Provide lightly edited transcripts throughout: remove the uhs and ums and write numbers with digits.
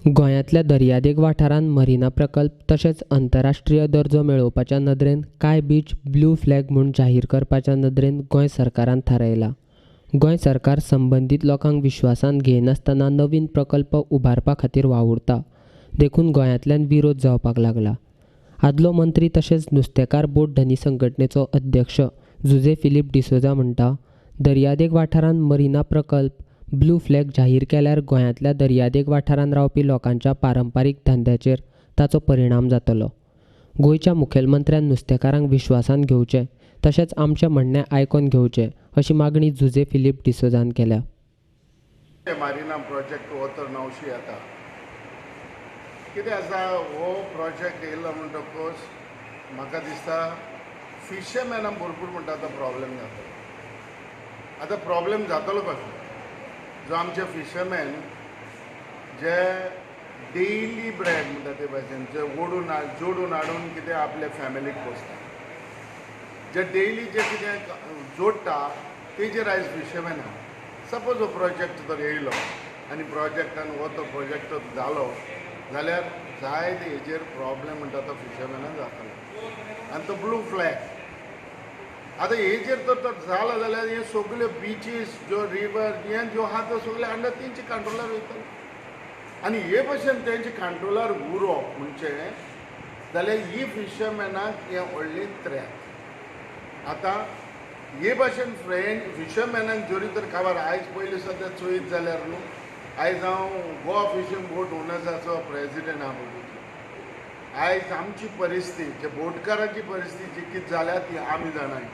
गोंयांतल्या दर्यादेग वाठारांत मरिना प्रकल्प तशेंच अंतरराष्ट्रीय दर्जो मेळोवपाच्या नदरेन कांय बीच ब्लू फ्लॅग म्हूण जाहीर करपाच्या नदरेन गोंय सरकारान थारायलां. गोंय सरकार संबंदीत लोकांक विश्वासांत घेयनासतना नवीन प्रकल्प उबारपा खातीर वावुरता, देखून गोंयांतल्यान विरोध जावपाक लागला. आदलो मंत्री तशेंच नुस्तेकार बोट धनी संघटनेचो अध्यक्ष जुझे फिलीप डिसोजा म्हणटा, दर्यादेग वाठारांत मरिना प्रकल्प ब्लू फ्लॅग जाहीर केल्यार गोंयांतल्या दर्यादेग वाठारांत रावपी लोकांच्या पारंपारीक धंद्याचेर ताचो परिणाम जातलो. गोंयच्या मुखेलमंत्र्यान नुस्तेकारांक विश्वासांत घेवचें तशेंच आमचें म्हणणें आयकोन घेवचें अशी मागणी जुझे फिलीप डिसोजान केल्या. मारिना प्रोजेक्ट हो तर नवशी येता. कितें आसा, हो प्रोजेक्ट येयलो म्हणटकूच म्हाका दिसता फिशरमॅनाक भरपूर म्हणटा तो प्रॉब्लेम जातलो. आतां प्रॉब्लेम जातलो कसो, जो आमचे फिशरमॅन जे डेली ब्रेड म्हणटा ते भाशेन जे ओडून जोडून हाडून कितें आपल्या फॅमिलीक पोसता, जे डेली जे कितें जोडटा तेजेर आयज फिशरमॅन आहा. सपोज हो प्रोजेक्ट तर येयलो आनी प्रोजेक्टान हो तो प्रोजेक्ट जालो जाल्यार जायते हेजेर प्रॉब्लेम म्हणटा तो फिशरमॅनाक जातलो. आनी तो ब्लू फ्लॅग आतां हेजेर तर तो जालो जाल्यार हे सगल्यो बिचीस ज्यो रिवर हे ज्यो आहा त्यो सगळे अंडर तेंचे कंट्रोलार वयतले. आनी हे भशेन तेंचे कंट्रोलार उरोप म्हणजे जाल्यार ही फिशरमॅनाक हें व्हडलें थ्रेट. आतां हे भाशेन फ्रेंड फिशरमॅनाक जरी तर खबर आयज पयलीं सद्या चोयत जाल्यार न्हू, आयज हांव गोवा फिशींग बोट ओनर्साचो प्रेजिडेंट आहा बोटीचो. आयज आमची परिस्थिती जे बोटकारांची परिस्थिती जी कितें जाल्या ती आमी जाणाय.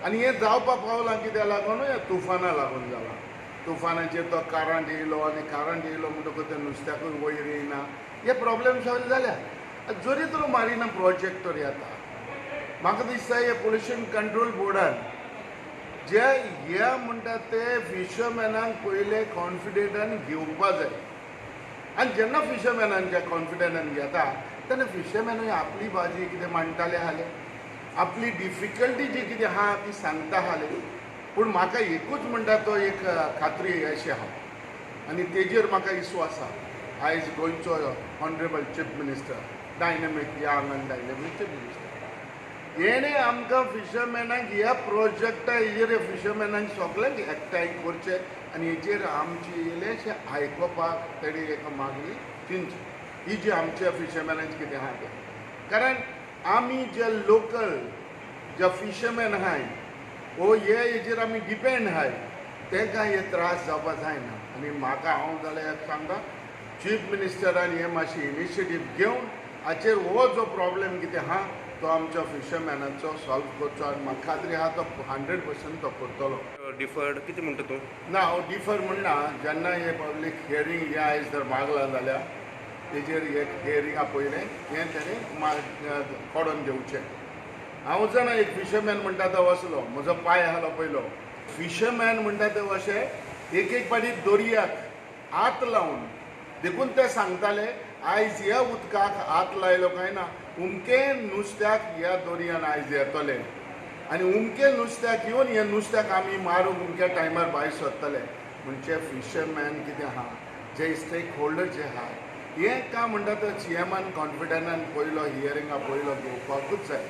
आनी हें जावपाक पावलां कित्याक लागून, ह्या तुफाना लागून जालां. तुफानाचेर तो करंट येयलो आनी करंट येयलो म्हणटकूच ते नुस्त्याकूय वयर येयना, हे प्रॉब्लेम सगळे जाल्या. जरी तर मारिना प्रोजेक्ट तर येता, म्हाका दिसता हे पोल्युशन कंट्रोल बोर्डान जे हे म्हणटा ते फिशरमॅनांक पयले कॉन्फिडंटान घेवपा जाय. आनी जेन्ना फिशरमॅनांच्या कॉन्फिडंटान घेता तेन्ना फिशरमॅनूय आपली भाजी कितें मांडटाले आसले, आपली डिफिकल्टी जी कितें आहा ती सांगता आसले. पूण म्हाका एकूच म्हणटा तो एक खात्री अशी आहा आनी तेजेर म्हाका विस्वास आहा. आयज गोंयचो honourable chief minister, dynamic young आनी डायनॅमीक चीफ मिनिस्टर, हेणें आमकां फिशरमॅनाक ह्या प्रोजेक्टा हेजेर फिशरमॅनाक सगल्यांक एकठांय करचें आनी हेजेर आमची इल्लेशें आयकोपाक तेणी एक मागणी चिंतची ही जी आमच्या फिशरमॅनांची कितें आहा तें. कारण आमी जे लोकल जे फिशरमॅन आहाय वो हे हेजेर आमी डिपेंड आहाय, तांकां हे त्रास जावपा जायना. आनी म्हाका हांव जाल्यार सांगता, चीफ मिनिस्टरान हे मातशी इनिशिएटीव घेवन हाचेर हो जो प्रॉब्लेम कितें आहा तो आमच्या फिशरमॅनाचो सॉल्व करचो. आनी म्हाका खात्री आहा तो 100% तो करतलो. डिफर्ड कितें म्हणटा तूं? ना, हांव डिफर म्हणना. जेन्ना हे पब्लीक हियरींग हें आयज जर मागलां जाल्यार तेजेर एक हियरींग आपयलें हें तेणें काडून घेवचें. हांव जाणा एक फिशरमॅन म्हणटा तो वसलो, म्हजो पांय आसलो पयलो फिशरमॅन म्हणटा ते अशें एक एक पाटी दर्याक हात लावन, देखून ते सांगताले आयज ह्या उदकाक हात लायलो काय ना उमके नुस्त्याक ह्या दर्यान आयज येतले आनी उमके नुस्त्याक येवन हे नुस्त्याक आमी मारूंक उमक्या टायमार भायर सरतले. म्हणजे फिशरमॅन कितें आहा, जे स्टेक होल्डर जे आहा, हें काम म्हणटा तो सीएमान कॉन्फिडंटान पयलो हियरिंगा पयलो घेवपाकूच जाय.